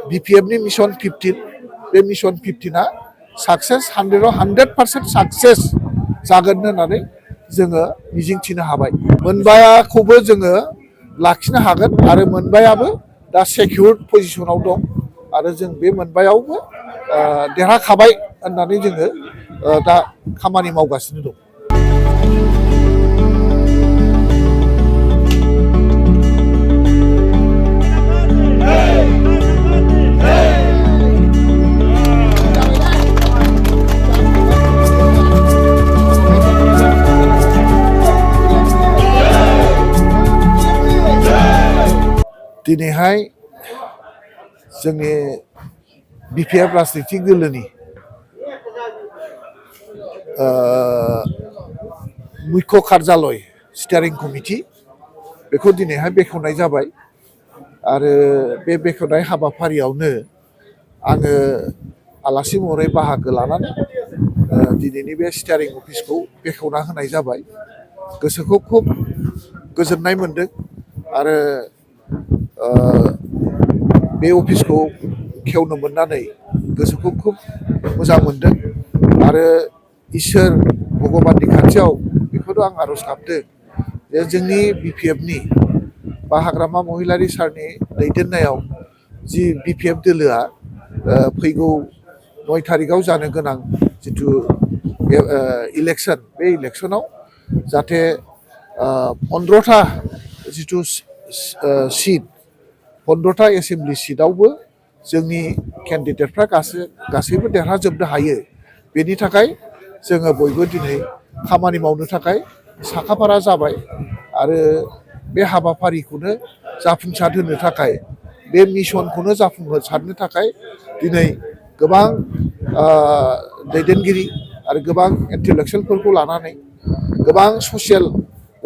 बिपिएफनि mission 15 बे mission 15आ success 100% success जागोन होननानै जोङो मिजिंथिनो हाबाय। मोनबाखौबो जोङो लाखिनो हागोन आरो मोनबायाबो दा सेक्युर्ड पजिशनाव दं आरो जों बे मोनबायावबो देरहाखाबाय होननानै जोङो दा खामानि मावगासिनो दं। दिनैहाय जोंनि बिपिएफ राजनितिक दोलोनि मुख्य कार्यालय स्टियारिं कमिटि बेखौ दिनैहाय बेखेवनाय जाबाय आरो बे बेखेवनाय हाबाफारियावनो आङो आलासि महरै बाहागो लानानै दिनैनि बे स्टियारिं अफिसखौ बेखेवना होनाय जाबाय। गोसोखौ खुब गोजोननाय मोनदों आरो बे अफिसखौ खेवनो मोननानै गोसोखौ खुब मोजां मोनदों आरो इसोर भगबाननि खाथियाव बेखौनो आं आरज गाबदों जे जोंनि बिपिएफनि बा हाग्रामा महिलारी सारनि दैदेननायाव जि बिपिएफ दोलोआ फैगौ 9 तारिखआव जानो गोनां जिथु इलेक्सन बे इलेक्सनाव जाहाथे 15टा जिथु सिट 15टा एसेम्बलि सिटआवबो जोंनि केन्डिडेटफ्रा गासैबो देरहाजोबनो हायो। बेनि थाखाय जोङो बयबो दिनै खामानि मावनो थाखाय साखाफारा जाबाय आरो बे हाबाफारिखौनो जाफुंसार होनो थाखाय बे मिशनखौनो जाफुंसारनो थाखाय दिनै गोबां दैदेनगिरि आरो गोबां इन्टेलेक्सुयेलफोरखौ लानानै गोबां ससियेल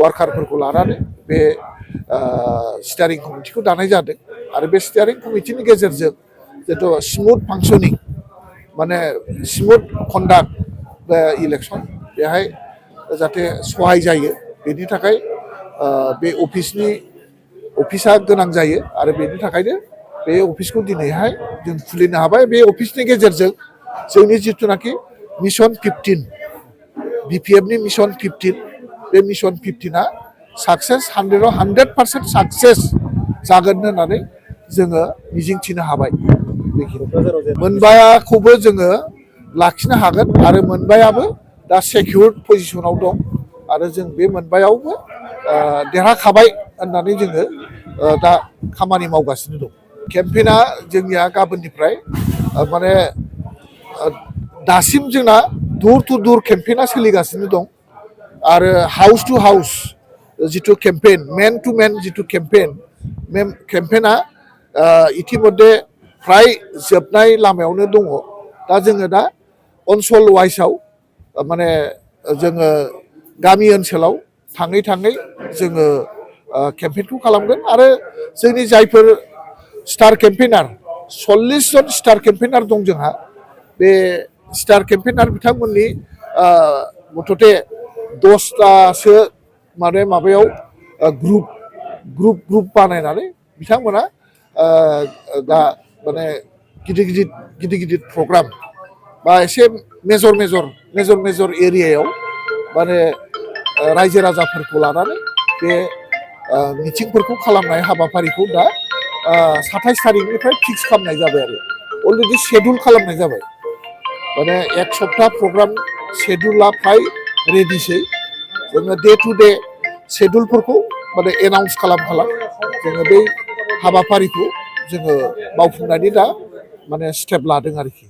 वार्कारफोरखौ लानानै बे स्टियारिं कमिटिखौ दानाय जादों आरो बे स्टियारिं कमिटिनि गेजेरजों जिथु स्मुथ फांसनिं माने स्मुथ कन्डाक्ट इलेक्सन बेहाय जाहाथे सहाय जायो बेनि थाखाय बे अफिसा गोनां जायो आरो बेनि थाखायनो बे अफिसखौ दिनैहाय जों खुलिनो हाबाय। बे अफिसनि गेजेरजों जोंनि जिथुनाखि मिशन 15 बिपिएफनि मिशन 15 बे मिशन 15आ सक्सेस 100% सक्सेस जागोन होननानै जोङो मिजिंथिनो हाबाय। मोनबाखौबो जोङो लाखिनो हागोन आरो मोनबायाबो दा सेक्युर्ड पजिशनाव दं आरो जों बे मोनबायावबो देरहाखाबाय होननानै जोङो दा खामानि मावगासिनो दं। केम्पेना जोंनिया गाबोननिफ्राय माने दासिम जोंना दुर टु दुर केम्पेना सोलिगासिनो दं आरो हाउस टु हाउस जिथु केम्पेन मेन टु मेन जिथु केम्पेना इतिमध्ये फ्राय जोबनाय लामायावनो दङ। दा जोङो दा ओनसोल वाइसआव माने जोङो गामि ओनसोलाव थाङै थाङै जोङो केम्पेनखौ खालामगोन आरो जोंनि जायफोर स्टार केम्पेनार 40 जन स्टार केम्पेनार दं जोंहा बे स्टार केम्पेनार बिथांमोननि मथथे 10टासो माने माबायाव ग्रुप बानायनानै बिथांमोना दा माने गिदिर प्रग्राम बा एसे मेजर एरियायाव माने रायजो राजाफोरखौ लानानै बे मिटिंफोरखौ खालामनाय हाबाफारिखौ दा 27 तारिखनिफ्राय फिक्स खालामनाय जाबाय आरो अलरेडि शेड्युल खालामनाय जाबाय। माने एक सप्ता प्रग्राम शेड्युला फ्राय रेडिसै जोङो डे टु डे शेड्युलफोरखौ माने एनाउन्स खालाम जोङो बै हाबाफारिखौ जोङो मावफुंनायनि दा माने स्टेप लादों आरोखि।